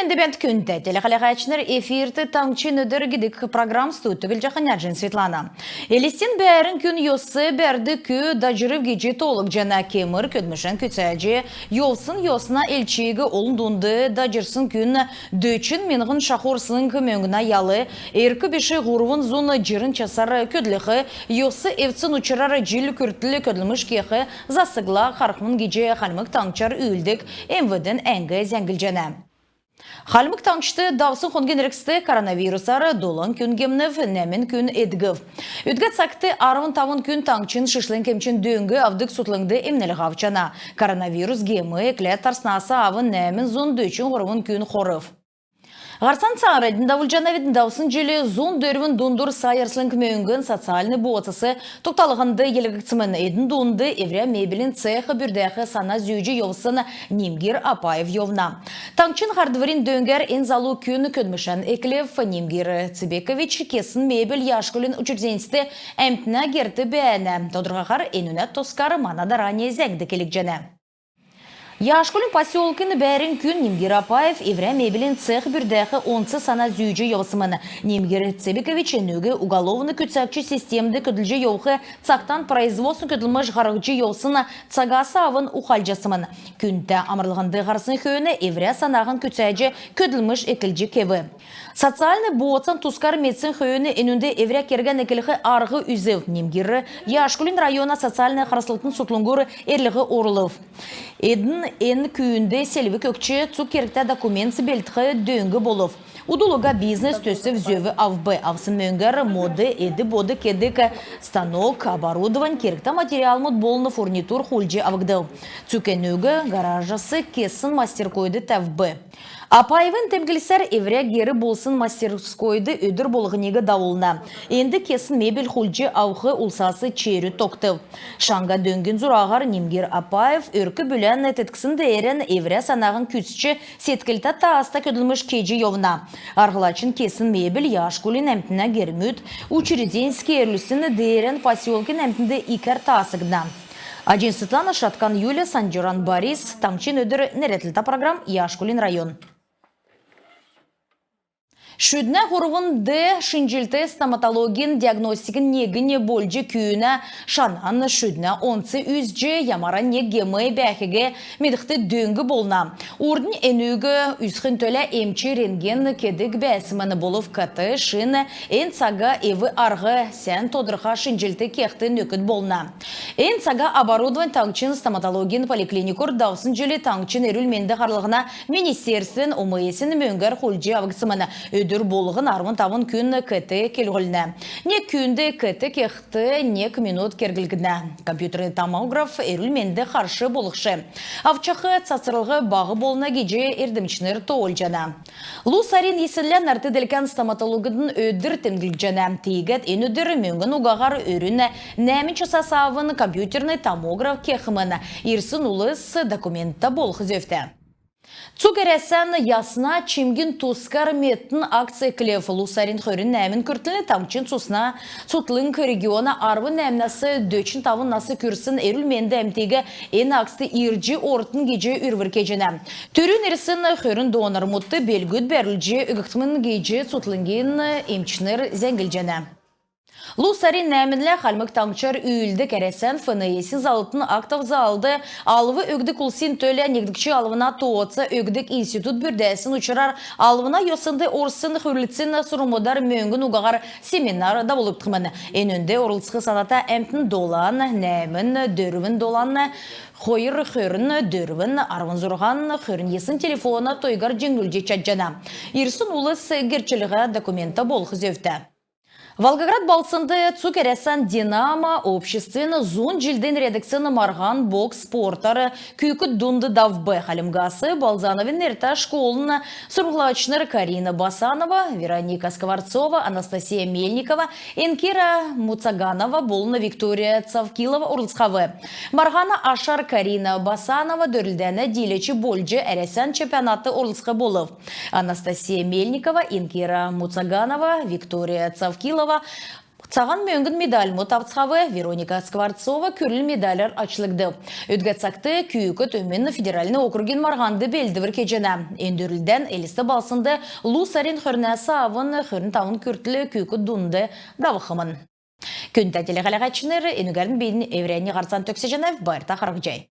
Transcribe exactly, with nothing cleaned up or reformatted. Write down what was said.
Бәәнт, күндтә телехәләгәчнр! Эфирт «Таңһчин өдр» гидг программ. Студьд Түглҗәхнә Җин Светлана. Элстин бәәрн күн йос бәрдг күүг даҗрв гиҗ тоолгдҗана. Кемр көдлмшән күцәҗ йовсн йосна элчиг, олн дунд даҗрсн күн, дөчн миңһн шаху орслң мөңгнә ял, эрк биш һурвн зун җирн часар көдлх йос эвдсн учрар җил күртл көдлмш кех засгла харһхмн гиҗ Хальмг Таңһчар үүлддг МВД-н әңг зәңглҗәнә. Хальмг Таңһчд давсн хонгин эргцд коронавирусар долан күн гемнв, нәәмн күн эдгв. Өдгә цагт арвн тавн күн таңһчин шишлң эмчин дөң авдг цутхлңд эмнлһ авчана. Коронавирус гем экләд тарснас авн нәәмн зун дөчн һурвн күн хорв. Һарцан цааранднь давулҗанавидн. Давсн җил зун дөрвн дундур сай арслң мөңгн социальн бооцас тогталһнд йилһгдсмн. Эдн дунд эврә мебелин цех бүрдәх сана зүүҗ йовсн Нимгир Апаев йовна. Таңһчин һардврин дөңгәр эн залу күн көдлмшән эклв. Нимгир Цебекович кесн мебель Яшкулин учрежденьст әмтнә герт бәәнә. Тодрхаһар энүнә тускар мана дарани зәңгд келгдҗәнә. Яшкулин поселкин бәәрн күн Нимгир Апаев эврә мебелин цех бүрдәх онц сана зүүҗ йовсмн. Нимгир Цебекович энүг уголовн күцәгч системд көдлҗ йовх цагтан производственн көдлмш һарһҗ йовсн цагас авн ухалҗасмн. Күндтә амрлһнд һарсн хөөн эврә санаһан күцәҗ көдлмш эклҗ кев. Социальн бооцан тускар медсн хөөн энүнд эврә кергән эклх арһ үзв. Нимгир Яшкулин района социальн харслтын цутхлңгур эрлһ орулв. Эдн эн күүнд селвг өгч, цуг кергтә документс белдх дөң болв. Удл уга бизнес төсв зөв авв. Авсн мөңгәр мод эд-бод кедг станок, оборудовань, кергтә материалмуд болн фурнитур хулдҗ авгдв. Цуг энүг гаражас кесн мастерскойд тәвв. Апаевин темдглсәр, эврә гер болсн мастерскойд өдр болһниг давулна. Энд кесн мебель хулдҗ авх улсас черү тогтв. Шаңһа дөңгин зураһар Нимгир Апаев өрк-бүлән тетксн деерән эврә санаһан күцҗ, седклтә, тааста көдлмш кеҗ йовна. Арһлачин кесн мебель Яшкулин әмтнә гермүд, учрежденьс кеерүлсн деерән поселкин әмтнд икәр таасгдна. Аҗин Светлана, Шаткан Юлия, Санҗуран Борис. «Таңһчин өдр» нерәдлһтә программ, Яшкулин район. Шүднә һурвн Д шинҗллт стоматологин диагностикин негнь болҗ, күүнә шанан шүднә онц үзҗ, ямаран нег гем бәәхиг медхд дөң болна. Урднь энүг үзхин төлә эмч рентген кедг бәәсмн, болв КТ шин эн цага эв-арһ, сән тодрха шинҗллт кехд нөкд болна. Эн цага оборудовань таңһчин стоматологин поликлиникур давсн җил таңһчин эрүл-менд харлһна министерствин, ОМС-ин мөңгәр хулдҗ авгдсмн. Өдр болһн арвн тавн күн КТ келһүлнә. Нег күүнд КТ кехд нег минут керглгднә. Компьютерный томограф эрүл-менд харш болхш. Авчах цацрлһ баһ болна гиҗ эрдмчнр тоолҗана. Лу сарин йиснлә нарт-делкән стоматологин өдр темдглҗәнә. Тиигәд эн өдр мөңгн угаһар өрүн нәәмн часас авн компьютерный томограф кехмн. Ирсн улс документта болх зөвтә. Цуг Әрәсән «Ясна чимгин тускар медтн» акц эклв. Лу сарин хөрн нәәмн күртл таңһчин цусна цутхлң региона арвн нәәмнәс дөчн тавн нас күрсн эрүл-менд әмтиг эн акцд ирҗ ортн гиҗ үрвр кеҗәнә. Түрүн ирсн хөрн донормудт белгүд бәрүлҗ өггдхмн гиҗ цутхлңгин эмчнр зәңглҗәнә. Лу сарин нәәмнлә Хальмг Таңһчар үүлддг Әрәсән ФНС-ин заллтын актов залд алв өгдг улсин төлә негдгч алвна тооц өгдг институт бүрдәсн учрар алвна йоснд орсн хүврлтсин сурврмудар мөңгн угаһар семинар давулгдхмн. Энүнд орлцх саната әмтн долан, нәәмн, дөрвн, долан, хойр, хөрн, дөрвн, арвн зурһан, хөрн йисн телефона тойгар җиңнүлҗ чадҗана. Ирсн улс герчлһнә документта болх зөвтә. Волгоград балһснд цуг Әрәсән «Динамо» обществин зун җилд нерәдгдсн марһан бокс спортар күүкд дунд давв. Хальмгас Балзановин нертә школын сурһмҗлачнр Карина Басанова, Вероника Скворцова, Анастасия Мельникова, Энкира Муцаганова болн Виктория Цавкилова орлцхав. Марһана ашар Карина Басанова дөрлдәнә дииләч болҗ Әрәсән чемпионатд орлцх болв. Анастасия Мельникова, Энкира Муцаганова, Виктория Цавкилова Цаһан мөңгн медальмуд авцхав. Вероника Скворцова күрл медаляр ачлгдв. Өдгә цагт күүкд Өмн федеральн округин марһанд белдвр кеҗәнә. Эндрлдән Элст балһснд лу сарин хөрнәс авн хөрн тавн күртл күүкд дунд давхмн. Күндтә телехәләһәчнр, энүгәрн би эврәннь һарцан төгсәҗәнәв. Байрта харһцхай.